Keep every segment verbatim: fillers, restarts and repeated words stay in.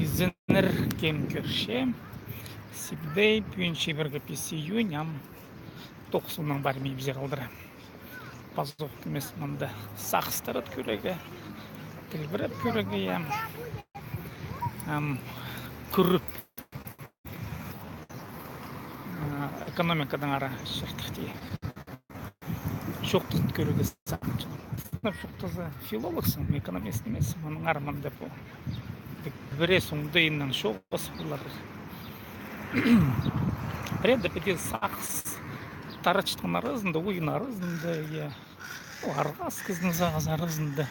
Изеннер, кем кӧрче, сибдей, пӱӱн чибіргі пис июнь, ам тоғыс унаң парим ибзер алдыра. Пазох кӧмес мында сағыстар ат кӧрерге, тілбіреп кӧрерге, я. Ам кӱріп, а, экономикадаң ара чартыхти чоохтазып кӧрерге сағынчам. Сынап чоохтаза, филологсың, экономист нимес, мының ара мында пу. Пірее соңдайынаң чоғыс полар. Пірее дее піди сағыс таратчатхан аразында, ойын аразында, я. О, арғас кізінің сағыс аразында.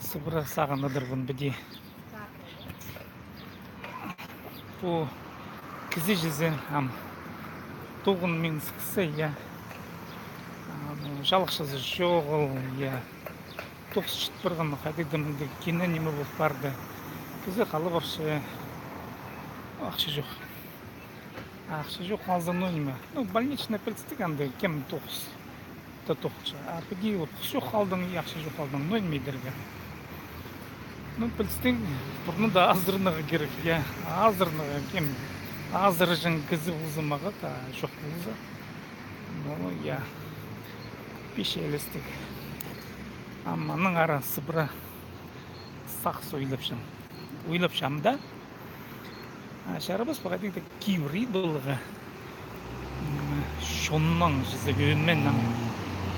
Сыбыра сағынадырбын піди. Пу кізі чізе, ам, тоғын мин сыхса, я. Ам, чалыхчазы чоғыл, я. Тоғыс чіт парған, хайдағ-да мындағ кине ниме пол парды. Кізі хал парча, ахча чох. Ахча чох, алзаң, ну, ниме. Ну, больничный пілдістіг, анда кем тоғыс та тоғынча. А піди вот хыс чох халдаң, и ахча чох халдаң, ну, ниме идерге. Ну, пілдістіг, пурнада азыранарға кирек, я. Азыранарға кем? Азыраҷаң кізі полза, мағат, а чох полза. Ну, я. Пичелестіг. Ам мының ара сыбыра сағыс ойлапчам. Ойлапчам даа. А, чарабас па хайдағ-да кибір ит поларға. М, чоннаң, чізе, ӧменең.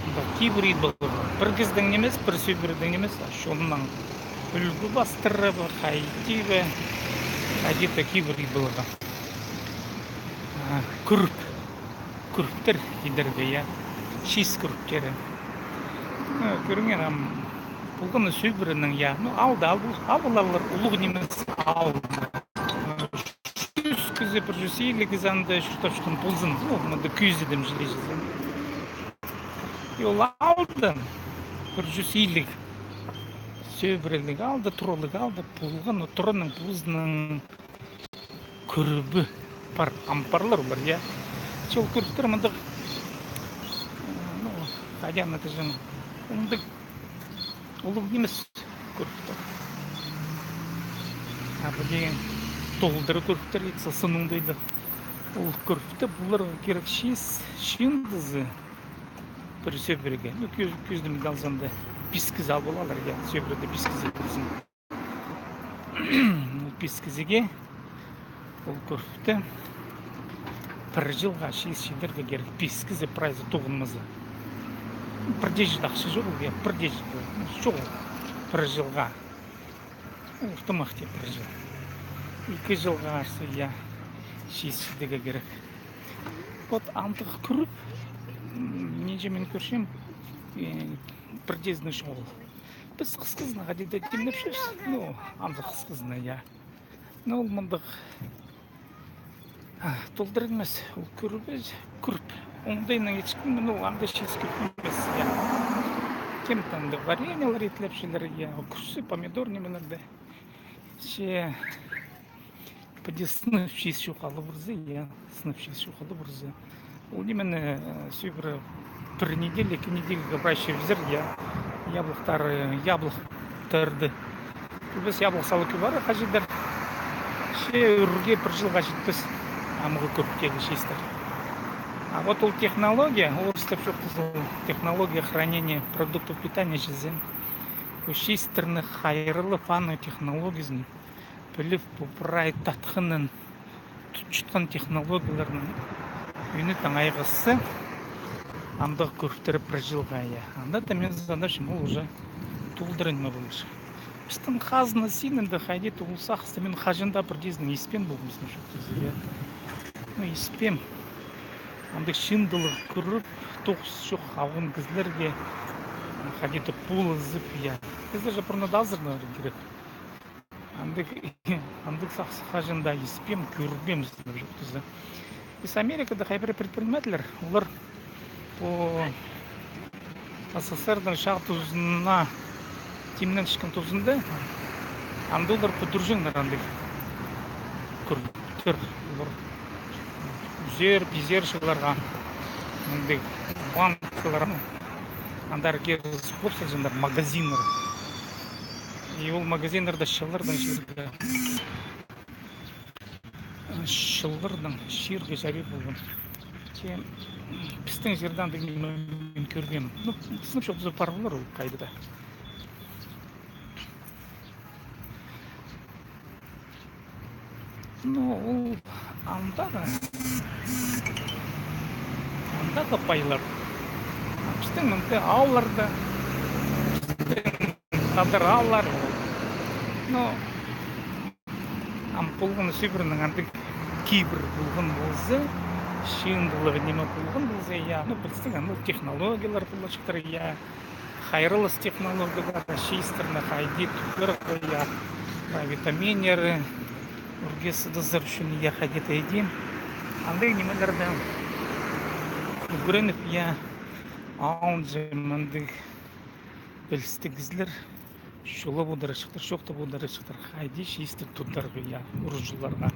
Мында кибір ит поларға. Пір кізідең нимес, пір сӧбіредең нимес, а чоннаң. Ӱлгӱ пастырып, хайди бе, хайди-да кибір ит поларға. А, кӱріп. Кӱріптер идерге, я. Чиис кӱріптері. Ну, кӧріңер, ам, полған на сӧбіренең, я. Ну, алды, ал, ал поларлар, улуғ нимес, алды. Чӱс кізі, пір чӱс илиг кізі анда чуртапчатхан ползын. Ну, мында кӧзідім чіли чізе. И ол алды, пір чӱс илиг сӧбіреліг алды, туралығ алды, полған, ну, тураның позының кӱрібі пар, ам парлар пар, я. Че ол кӱріптер мындағ, э, ну, хайди аны тіҷең, мындағ улуғ нимес кӱріптер. А пу дее толдыра кӱріптер, ит сынуң дее. Ол кӱріпті поларға кирек чиис чыындызы пір сӧбіреге. Ну, кӧз-, кӧзідімге алзаң даа, пис кізі ал поларлар, я, сӧбіреде пис кізі ползын. Ол пис кізіге ол кӱріпті пір чылға чиис чидерге кирек, пис кізі прайзы тоғынмаза. Пір дее чіт ахча чоғыл, я, пір дее чіт, ну, чоғыл, пір чылға. Ортымахти пір чыл. Ікі чылға арса, я, чиис чидерге кирек. Вот андағ кӱріп, м, нинҷе мин кӧрчем, э, пір дее чіт чоғыл. Піс хысхызына хайди-да тимнепчебіс. Ну, андағ хысхызына, я. Ну, ол мындағ, а, толдыра нимес, ол кӱріп, кӱріп. Оңдайынаң итчеткем, ну, анда чиис кӧп нимес, я. Кем-то анда вареньелер итлепчелер, я, огурцы, помидор нимелерді. Че піди сынап чиис чоғыл парза, я, сынап чиис чоғыл парза. Ол нимені, э, сӧбіре пір неделя, ікі неделя прай чібізер, я, яблоктары, яблоктарды. Кӧбізі яблок сала кӧп ара хаҷадыр. Че ӱрге пір чылға читпес амғы кӧп теелі чиистер. А вот ол технология, орыстап чоохтаза, технология хранения продуктов питания чізе. Ол чиистерні хайраллап, аны технологиязын піліп, пу прай татхынын тутчатхан технологияларның ӧӧні таңайғасса, андағ кӱріптер пір чылға, я. Анда даа мин санапчам, ол уже толдыра ниме полча. Пістің хазна синінде хайди-да ол сағысты мин хаҷан даа пір дее испеен полғам, сынап чоохтаза, я. Ну, испеем. Андағ чыындылығ кӱріп, тоғыс чох алған кізілерге хайди-да полызып, я. Кізілер же пурнада азыранарға кирек. Андағ, андағ сағыс хаҷан даа испеем, кӧрбеем, сынап чоохтаза. Піс Америкада хайбір предпринимательлер, олар пу СССР-ның чаа тузына, тимненчеткен тузында, анда олар пӱдірҷеңнер андағ кӱріптер, олар ӱзер, пизер чылларға, мындағ банкалар, андар кирзе хлоп салҷаңнар, магазиннер. И ол магазиннерде чыллардаң чирге чыллардаң чирге чарир полған. Че пістің чирде андағ ниме мин кӧргем. Ну, сынап чоохтаза, пар полар ол хайда даа. Ну, ол андағы, андағы пайлар. А пістің мында аалларда, пістің тадар ааллар. Ну, ам полған сибірнің андағ кибір полған полза, чыындылығ ниме полған полза, я, ну, пілдістіг, аны технологиялар поларҷыхтар, я, хайраллас технологиялар, чиистерні хайди тӱкерге, я, витаминнер, ӱрге сыдызар ӱчӱн, я, хайди тее. Андағ нимелерні ӱгреніп, я, алынҷа мындағ пілістіг кізілер чолап одырарҷыхтар, чоохтап одырарҷыхтар, хайди чиисті тударға, я, уручуларға.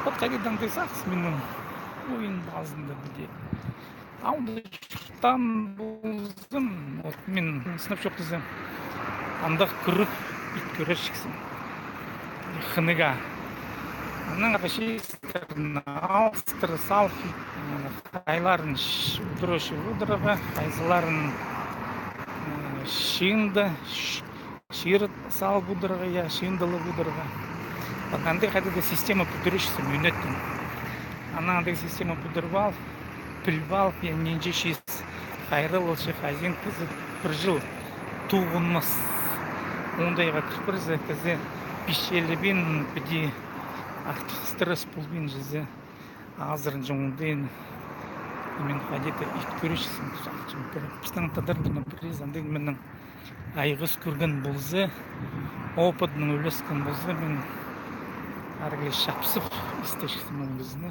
Вот хайди даа андағ сағыс минің ойын пазында піди. Аалда чуртаан ползам, вот мин, сынап чоохтаза, андағ курок ит кӧрерҷіксің. Хынығ. Анаң ағаа чиистерні алыстыра салып, м, хайларын ч-, удура чыып одырарға, хайзыларын, м, чыынды ч-, чире салып одырарға, я, чыындылап одырарға. Вот андағ хайди даа система пӱдірерҷіксің мӧнеттең. Анаң андағ система пӱдіріп ал, піліп ал, я, нинҷе чиис хайраллалча, хазин кізі пір чыл тоғынмас. Ондайға кір пирзе, кізі пичелебин, піди артых стресс полбин чізе. Азырынҷа оңдайын, мин хайди даа ит кӧрерҷіксің, пістің тадарларның пірезі андағ нименің айғас кӧрген полза, опытнаң ӱлескен полза, мин арғылай чапсып истерҷіксің ол кізіні.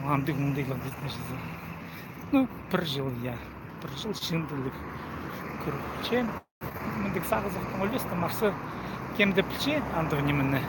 Андағ оңдайлығ кізіні чізе. Ну, пір чыл, я, пір чыл чыындылығ кӧріп. Че мындағ сағызыхтаң ӱлесті, марсы кем дее пілче андағ нимені.